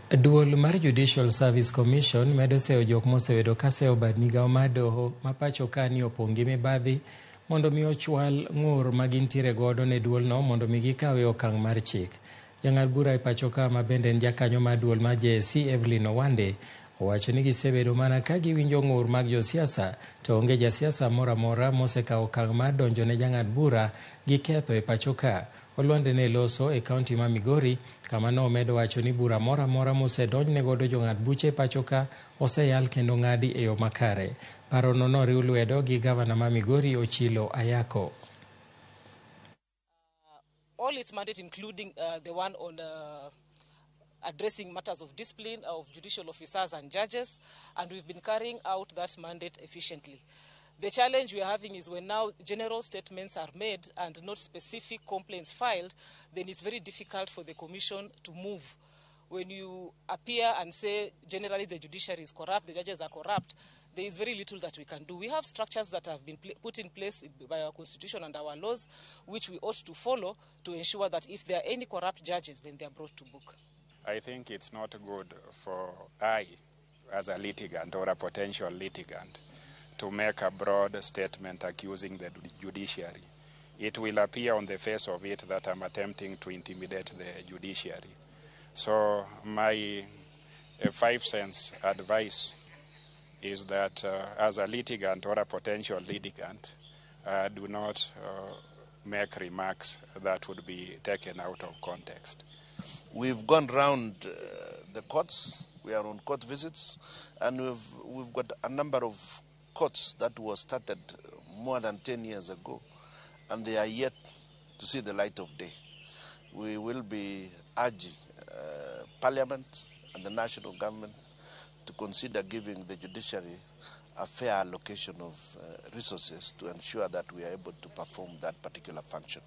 Duol mar Judicial Service Commission medo seyo jok mosebedo ka seyo bad migawo mar doho ma pacho ka ni opong' gi mibadhi mondo mi ochwal ng'ur ma gintiere godo ne duolno mondo mi gikawe okang' mar chik. Jang'ad bura e pacho ka ma bende en jakanyo mar duol mar JSC Evelyn Owande owacho ni gisebedo mana ka giwinjo ng'ur mag josiasa to onge jasiasa moro amora mosekawo okang' mar donjo ne jang'ad bura gi ketho e pacho ka. Olwande ne loso e kaunti ma Migori kama nomedo wacho ni bura moro amora mosedonjne godo jong'ad buche e pacho ka oseyal kendo ng'adi e yo makare. Parono noriw lwedo gi gavana ma Migori Ochilo Ayako. All its mandate, including the one on addressing matters of discipline of judicial officers and judges, and we've been carrying out that mandate efficiently. The challenge we are having is when now general statements are made and not specific complaints filed, then it's very difficult for the commission to move. When you appear and say generally the judiciary is corrupt, the judges are corrupt, there is very little that we can do. We have structures that have been put in place by our constitution and our laws, which we ought to follow to ensure that if there are any corrupt judges, then they are brought to book. I think it's not good for I, as a litigant or a potential litigant, to make a broad statement accusing the judiciary. It will appear on the face of it that I'm attempting to intimidate the judiciary. So my 5 cents advice is that as a litigant or a potential litigant, do not make remarks that would be taken out of context. We've gone round the courts, we are on court visits, and we've got a number of courts that were started more than 10 years ago, and they are yet to see the light of day. We will be urging Parliament and the national government to consider giving the judiciary a fair allocation of resources to ensure that we are able to perform that particular function.